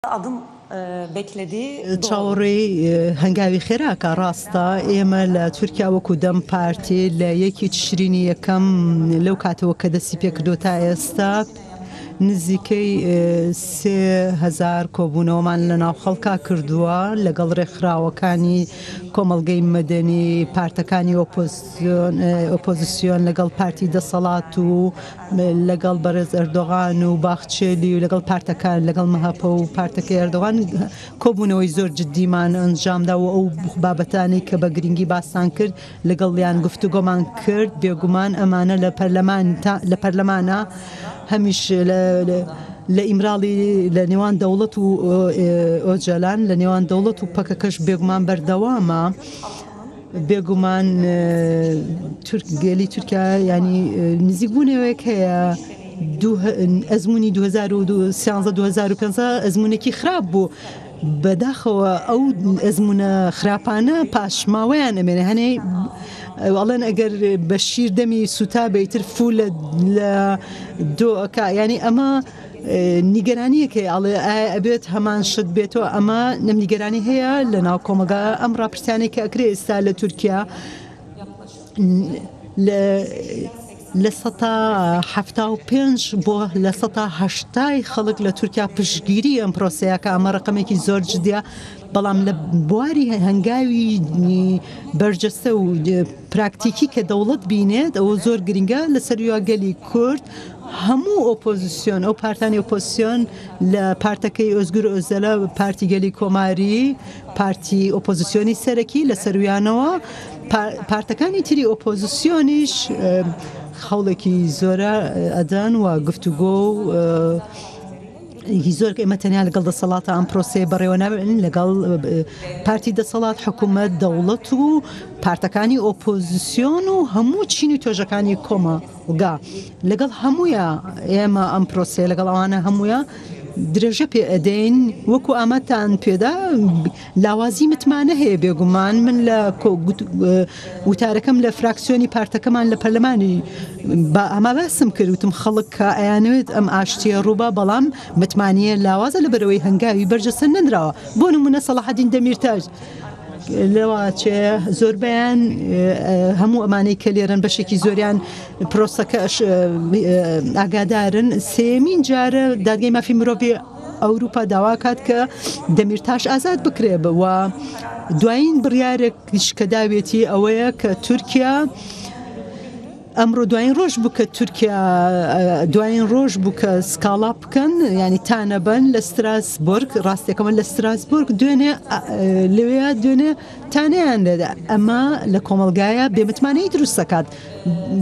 Adım beklediği doğru. چاوەڕێی هەنگاوی خێراکە ڕاستە ئێمە لە تورکیا وەکو دەم پارتی لە یەکی تشرینی یەکەم لەو کاتەوە کە دەستی پێکردو تا ئێستا نزیکەی 3000 کۆبوونەوەمان لە ناو خەڵکا کردووە لەگەڵ ڕێکخراوەکانی کۆمەڵگەی مەدەنی پارتەکانی ئۆپۆزیسیۆن لەگەڵ پارتی دەسەڵات و لەگەڵ بەڕێز ئەردۆغان و باخچێلی و لەگەڵ پارتەکان لەگەڵ مەهەپە و پارتەکەی ئەردۆغان کۆبوونەوەی زۆر جدیمان ئەنجامدا و ئەو بابەتانەی کە بە گرنگی باسان کرد لەگەڵیان گفتوگۆمان کرد. بێگومان ئەمانە لە پەرلەمان لە پەرلەمانە هەمیش لە ئیمراڵی لە نێوان دەوڵەت و ئۆجالان لە نێوان دەوڵەت و پەکەکەش بێگومان بەردەوامە. بێگومان تورک گەلی تورکیا ینی نزیکبوونەوەیەک هەیە ئەزمموی 2013 2015 ئەزمونێکی خراپ بوو بەداخەوە ئەو ئەزمونە خراپانە پاشماوەیان ئەمێنێ هەنێ ئەڵێن ئەگەر بە شیر دەمی سوتا بێتر فو لە دۆکە ینی ئەمە نیگەرانیەک هەیە ئەڵێ ئایا ئەبێت هەمان شت بێتەوە ئەمە نەم نیگەرانی هەیە لە ناو کۆمەڵگا ئەم ڕاپرسیانەی کە ئەکرێ ئێستا لە تورکیا لە 75% بۆ 80% خەڵک لە تورکیا پشتگیری ئەم پرۆسەیەکە ئەمە ڕقمێکی زۆر جدیە بەڵام لە بواری هەنگاوی بەرجەستە و پراکتیکی کە دەوڵەت بینێت ئەوە زۆر گرنگە لەسەر گەلی کورد هەموو ئۆپۆزیسیۆن ئەو پارتانی ئۆپۆزیسیۆن لە پارتەکەی ئۆزگور ئۆزەلە پارتی گەلی کۆماری پارتی ئۆپۆزیسیۆنی سەرەکی لە سەرویانەوە پارتەکانی تری ئۆپۆزیسیۆنیش خەوڵێکی زۆرە ئەدەن و گفتوگۆ و هی زۆر ئێمە تەنیا لەگەڵ دەسەڵاتە ئەم پرۆسەیە بەڕێوە نابن لەگەڵ پارتی دەسەڵات حکوومەت دەوڵەت و پارتەکانی ئۆپۆزیسیۆن و هەموو چین و توێژەکانی کۆمەڵگا لەگەڵ هەموویە ئێمە ئەم پرۆسەیە لەگەڵ ئەوانە هەموویە درێژە پێ ئەدەین وەکو ئامادتان پێدا لاوازی متمانە هەیە بێگومان من لە وتارەکەم لە فراکسیۆنی پارتەکەمان لە پەرلەمانی با ئەمە باسم کرد وتم خەڵک کە ئەیانەوێت ئەم ئاشتیە ڕووبا بەڵام متمانەیە لاوازە لە بەرەوەی هەنگاوی بەرجەستە نەنراوە بۆ نمونە سەڵاحەدین دەمیرتاش لەواچێ زۆربیان هەموو ئەمانەی کە لێرەن بەشێکی زۆریان پرۆسەکە ئاگادارن سێمین جارە دادگای مافی مرۆڤی ئەوروپا داواکات کە دەمیرتاش ئازاد بکرێ و دوایین بڕیارێکیش کە داوێتی ئەوەیە کە تورکیا ئەمڕۆ دوایین ڕۆژ بوو کە تورکیا دوایین ڕۆژ بوو کە سکاڵا بکەن ینی تانەبەن لە ستراسبۆرگ ڕاستەکەمە لە ستراسبۆرگ دوێنێ لەوێ دوێنێ تانیان لێدا ئەمە لە کۆمەلگایە بێمتمانەی دروست دەکات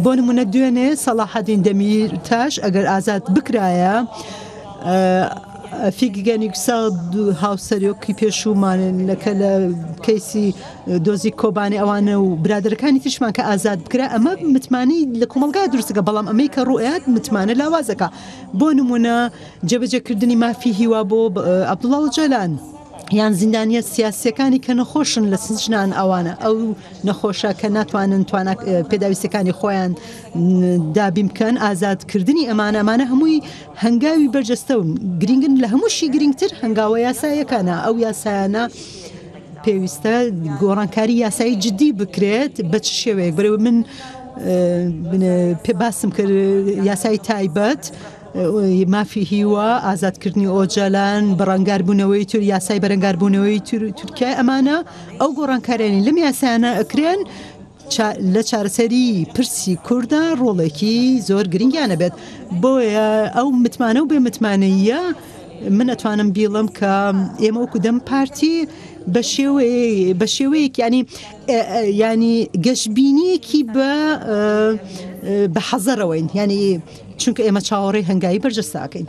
بۆ نمونە دوێنێ سەڵاحەدین دەمیرتاش ئەگەر ئازاد بکرایە فیگەن یوکسەل هاوسەرۆکی پێشوومان کە لە کەیسی دۆزی کۆبانی ئەوانە و برادەرەکانی تریشمان کە ئازاد بکرا ئەمە متمانەی لە کۆمەڵگا دروستەکە بەڵام ئەمەی کە ڕوئات متمانە لاوازەکە بۆ نمونە جێبەجێکردنی مافی هیوا بۆ عەبدوڵا ئۆجالان یان زیندانیە سیاسیەکانی کە نەخۆشن لە سجنان ئەوانە ئەو نەخۆشە کە ناتوانن توانا پێداویستەکانی خۆیان دابین بکەن ئازادکردنی ئەمانە ئەمانە هەمووی هەنگاوی بەرجەستە و گرنگن لە هەمووشی گرنگتر هەنگاوە یاسایەکانە ئەو یاسایانە پێویستە گۆڕانکاری یاسایی جدی بکرێت بە چ شێوەیەک بەرەوە من پێ باسم کرد یاسای تایبەت مافی هیوا ئازادکردنی ئۆجالان بەڕەنگاربوونەوەی تور یاسای بەرەنگاربوونەوەی تورکای ئەمانە ئەو گۆڕانکاریانی لەم یاسایانە ئەکرێن لە چارەسەری پرسی کووردا ڕۆڵێکی زۆر گرنگیان ئەبێت بۆیە ئەو متمانە و بێ متمانەیە من ئەتوانم بیڵم کە ئێمە وەکو دەم پارتی بە شێوەیە بە شێوەیەک ینی ینی گەشببینیەکی بە بە حەزەرەوەین ینی چونکە ئێمە چاوەڕێی هەنگاوی بەرجەستەکەین.